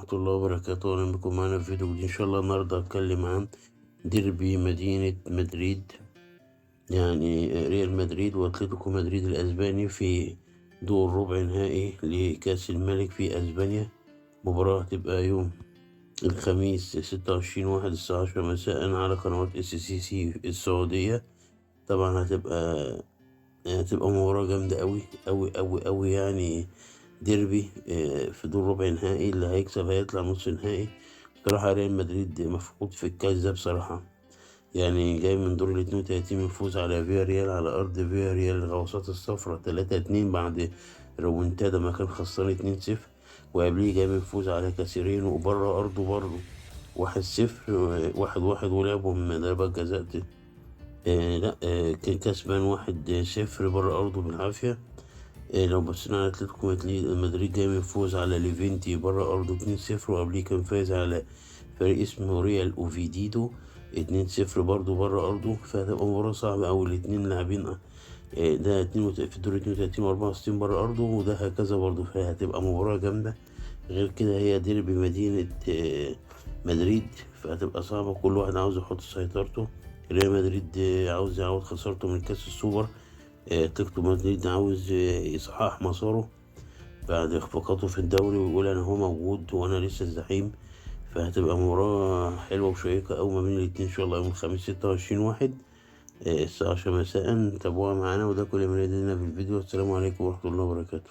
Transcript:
ورحمة الله وبركاته. أهلا بكم معنا في فيديو جديد. إن شاء الله النهاردة هتكلم عن ديربي مدينة مدريد، يعني ريال مدريد وأتلتيكو مدريد الأسباني في دور ربع نهائي لكأس الملك في أسبانيا. مباراة هتبقى يوم الخميس 26/1 الساعة 10 مساء على قنوات SCC السعودية. طبعا هتبقى مباراة جامدة أوي أوي أوي أوي، يعني ديربي في دور ربع نهائي، اللي هيكسب هيطلع نص نهائي. بصراحة ريال مدريد مفقود في الكاس ده بصراحة، يعني جاي من دور 32 من فوز على فيا ريال على أرض فيا ريال الغواصات الصفراء 3-2 بعد ريمونتادا ما كان خسران 2-0، وقبليه جاي من فوز على كاسيرينو وبره أرضه برضه 1-0 1-1، ولعبوا من ضربات جزاء. لا، كان كسبان 1-0 بره أرضه بالعافية. لو بصينا على اتلتيكو مدريد جاي من فوز على ليفنتي بره أرضه 2-0، وقبليه كان فايز على فريق اسمه ريال أوفيديدو 2-0 برضه بره أرضه. فهتبقى مباراة صعبة أوي، الاتنين لاعبين، ده في الدور 32 و64 بره أرضه، وده هكذا برضه، فهتبقى مباراة جامدة. غير كده هي ديربي مدينة مدريد، فهتبقى صعبة، كل واحد عاوز يحط سيطرته. ريال مدريد عاوز يعوض خسارته من كاس السوبر، اتلتيكو مدريد عاوز يصحح مساره بعد اخفاقاته في الدوري ويقول انا هو موجود وانا لسه الزعيم. فهتبقى مباراة حلوة وشيقة أوي ما بين الاتنين إن شاء الله يوم الخميس 26/1 الساعة 10 مساء. تابعوها معانا، وده كل ما لدينا في الفيديو. السلام عليكم ورحمة الله وبركاته.